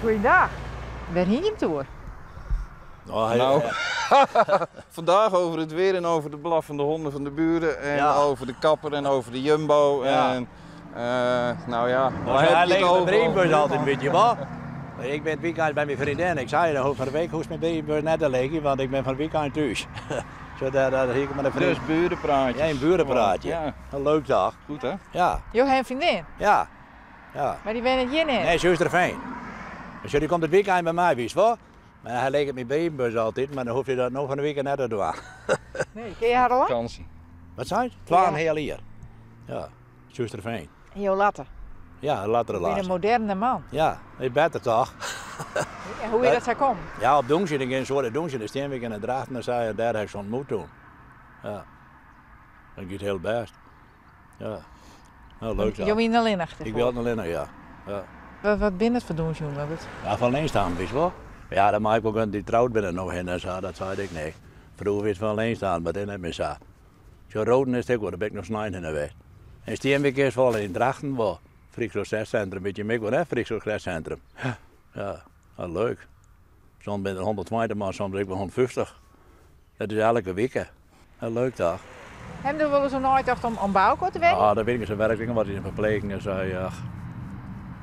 Goeiedag. Wêr hiene jim it oer? Nou, Nou, vandaag over het weer en over de blaffende honden van de buren. En Ja. over de kapper en over de jumbo. Ja. En nou ja, Nou, waar hij heb je het ligt mijn over? brievenbus altijd een beetje wat. Maar ik ben het weekend bij mijn vriendin. Ik zei, dan van de week hoeft mijn brievenbus net te liggen, want ik ben van het weekend thuis. Zo daar, daar hier ik met een vriend. Dus burenpraatjes. Ja, een burenpraatje. Ja, Een leuk dag. goed hè? Ja, Jo ha in freondin, ja, ja. mar dy wennet hjir net. Nee, Zuiderveen. Dus die komt het weekend bij mij, wist wel. Maar hij legt mijn brievenbus altijd, maar dan hoef je dat nog van de weekend net te doen. Nee, ken je har al lang? Vakantie. Wat zei je? Twaalf heel hier. Ja, Zuiderveen. En jo latter. Ja, later Ik ben een laatst. moderne man. Ja, is beter toch? Ja, hoe je dat zou komen? Ja, op Doensje, ik in een soort Doensje, de Steenwijk en de Drachten, en zei, daar heb ik zo'n ontmoet toen. Ja, dat gaat heel best. Ja, nou, leuk Jo zo. wiene allinnich. Ik wil het alleen nog, ja. Ja, Wat, wat bin it foar dûnsjûn? Want it- ja van alleenstaan, wist je wel. Ja, dat mag ik ook een die trouwd binnen nog in en zo, dat zei ik nee. Vroeger is het van alleenstaan, maar dat net meer zo. Zo roden is het ook wel, daar ben ik nog snel in de weg. En Steenwijk is wel in Drachten wel. Fries Congrescentrum, weet je mee wel, hè? Fries Congrescentrum. Ja, ja, nou, leuk. Soms ben er 120, maar soms ook wel 150. Dat is elke week. hè. Ja, leuk toch? Hebben er wel eens een neitocht om bouwkoor te werken? Ja, dat weet ik, ze werkt ook wat in de verpleging en zo. Ja.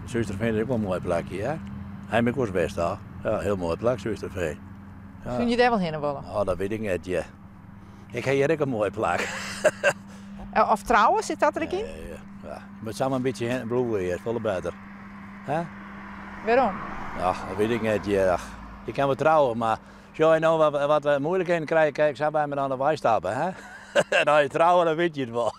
Zuiderveen is ook wel een mooi plekje, hè? Hij ik was best daar. Ja, heel mooi plek, Zuiderveen. Ja. Kun je daar wel heen willen? Oh, dat weet ik net, ja. Ik heb hier ook een mooi plek. Of trouwen, zit dat er ook in? Ja, ja, ja. Je moet samen een beetje heen en bloeien hier, volle beter. Hè? Waarom? Ach, dat weet ik net, ja. Ach, Je kan wel trouwen, maar als je nou wat, wat moeilijkheden krijgt, kijk, zou bij me aan de wij stappen, hè? En als je trouwen, dan weet je het wel.